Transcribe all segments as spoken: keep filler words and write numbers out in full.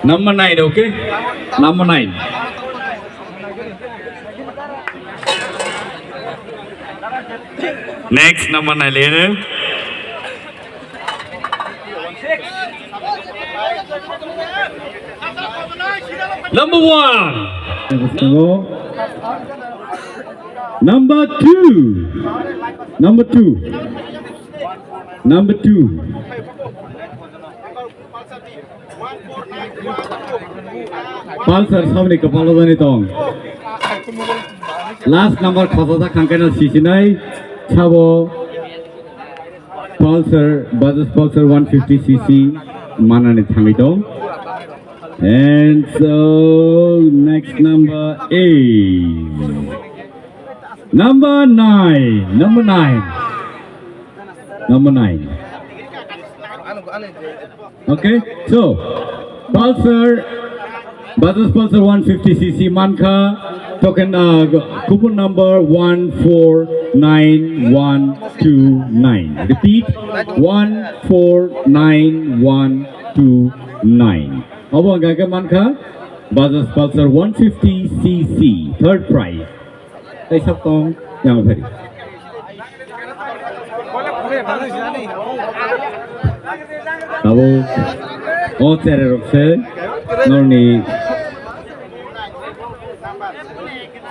Number nine, okay? Number nine. Next, number nine, lene. Number one. Number two. Number two. Number two. Pulsar samni kwpalo jani tong. Last number khosajak thangkhe no sisinai sabo. Pulsar, Bajaj Pulsar one fifty C C manani thangwi tong. And so, next number is number nine, number nine, number nine. Okay, so Pulsar, Bajaj Pulsar one fifty C C mankha, token, uh, coupon number one four nine one two nine. Repeat, one four nine one two nine. Obo hwnka khe mankha Bajaj Pulsar one fifty C C, third prize. Tei sab tong yang phari. Abo o chere rok se norni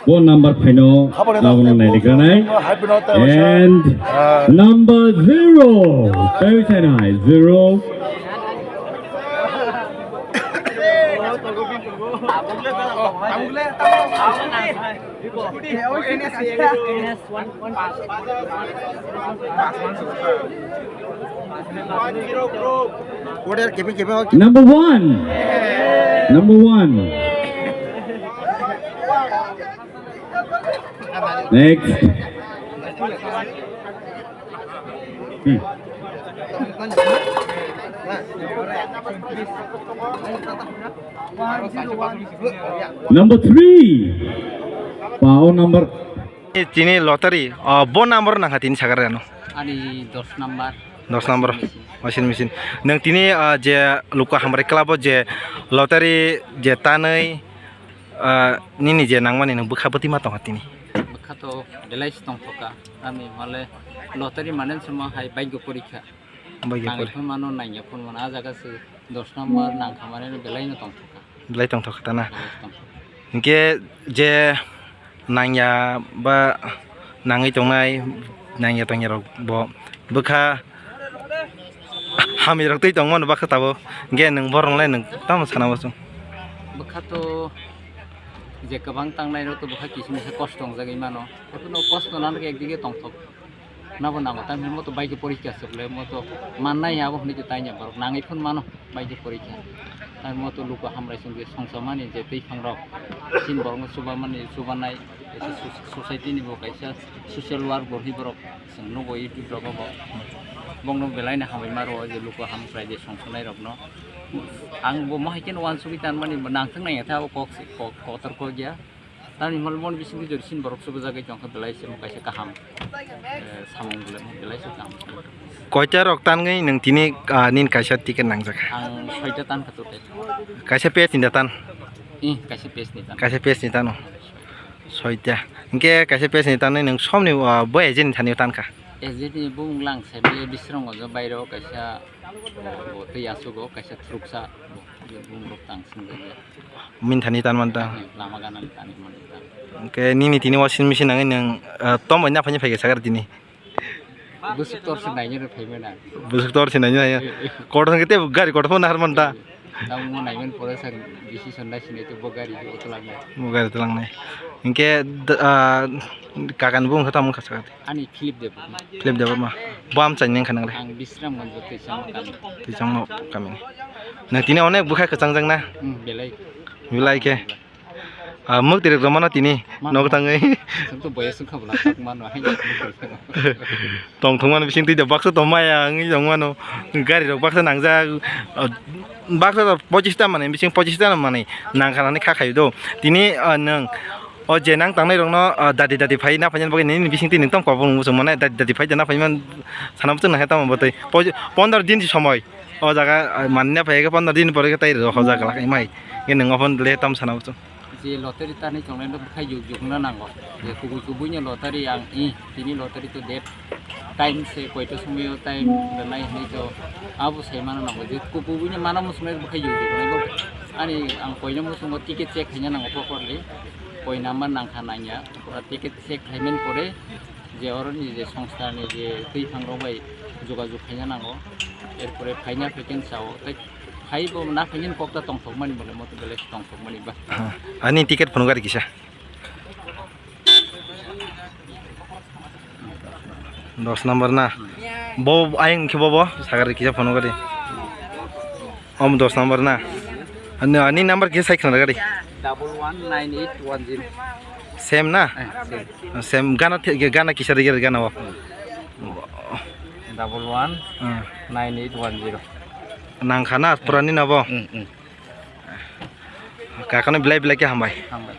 phone number phaino abono naidi granai. And number zero, tei sanai zero. Number one. Number one. Next. Hmm. Number three. Pao number. Tini lottery, oh, bo number nangkha tini sakar ano. Ani dos number. Dos number. Washing machine. Nang tini, ah, je Luka Hamrai club o je lottery je tanwi, ah, nini je nangmani nang bwkha bwtwi ma tongkha tini. Bwkha to belai se tongthokha. Ami hole lottery mane se mo hai bhagyo porikha. Bhagyo porikha. Nangya phone mano, nangya phone mano, a jaga se dos number nangkha mane belai no tongthokha. Belai tongthokha ta na. Belai tongthokha. Hinkhe je nangya ba nangwi tongnai, nangya tongya rok bo bwkha hamya rok twi tongmano baksa tabuk. Hinkhe nwng borok nolai nwng tamo sana bo chwng. Bwkha to je kwbang tangnai rok to bwkha kisa misa kosto wngjagwi mano. Kosto no kosto nang khe ekdige tongthok. Nabo nango, tamni moto baikhe porikha se bole, moto mannai abo hwnwi khe tanya borok nangwi phano mano baikhe porikha. Tamni moto luku hamrai song je songsa mani je twi phangrok, chini borokno chuba mani, chubanai, kaisa so-, society ni bo kaisa social work bo hinwi borok chwng nugo YouTube rogo bo. Bongno belaino hambai ma rwo je luku hamkrai je songsanai rokno. Ang bo mohai khe uansugwi tanmani bo nangthang nangya tha abo kok se, kok, kotor kok ya. Tamni hwnba mon bisingtwi jori sini borok subajagwi tongkha, belai se mo kaisa kaham, eh, samung belai, belai se kaham. Koita rok tangwi nwng tini, ah, nini kaisa ticket nangjak? Ang soita tankha total. Kaisa page ni da tan? Ih, kaisa page ni tan. Kaisa page ni tano? Soita. Hinkhe kaisa page ni tanwi nwng somni, ah, bo agent ni thani tankha? Agent ni bumung lang se, bele Bisramganj o bairo kaisa, bo, bo twi achugo, kaisa thuruksa, bo, bumung rok tang swngjak ya. Minthani tan man ta. Lama ganani tani man ta. Hwnkhe nini tini washing machine nangwi nwng, ah, tombai naphani phaikha sakar tini. Bwswk tor se nainani phaimani. Bwswk tor se nainani. Kotor hwnkhe tei gari kotor phano nahar man ta. Tamo mo naiman pore sa bisi sanda sinai to bo gari o tlangnai. Bo gari tlangnai. Hwnkhe d-, ah, kakan bo wngkha tamo wngkha sakar. Ani Philip Debbarma. Philip Debbarma. Bo amchaini wngkha nang le? Ang Bisramganj o Twichangma kami. Twichangma kami ni. Nang tini onek bwkha kwchangjak na? Hmm, belai. Belai khe. Ah, mwk tirek rw mano tini. Mano. Nok tangwi. Chwng to boyes wngkha bwla kok mano hai. Tong thwngmani bising twi da baksa tong maya wngwi tong mano. Gari rok baksa nangjak. Ah, baksa to pochis ta manwi bising pochis ta manwi nangkha nani kha khaio do. Tini, ah, nwng O je nang tangnai rokno, ah, dadi dadi phai na phai bagwi nini bising twi nwng tamo kobong muchung mane dadi dadi phai na phai man sana muchung nang tamo botoi. Poj-, pondro din si somoi. O jaga, ah, manna phai ga pondro din pore ga tai ro hoja ga lai mai. Nge nwng ophon le tam sana muchung. Je lottery tani chongnai no khai juk juk na nango. Je kubui kubui ni lottery ang i tini lottery to date time se koito somoyo time rwnai hinwi to abo sai mano nango je kubui ni mana muchungnai bo khai juk juk nai bo ani ang koino muchungo ticket check khaina nango properly koi number nangkha nangya pura ticket check khaimen pore je oroni je songstha ni je twi phang rok bai jogajog khaina nango erpore phaina phaikhen sao tei phai bo na phaikhen kokta tongthokmani bole moto bele tongthokmani ba. Ani ticket phunuk gari kisa. Dos number na. Bo ayang khe bobo sagari kisa phone gari. Om dos number na. Ani, ani number kisa sai khna gari. Double one nine eight one zero. Same na? Eh, same. Same gana the-, gana kisa ri gana bo. Double one nine eight one zero. Nang khana purani na bo. Hmm, hmm. Kakano belai belai khe hambai. Hambai.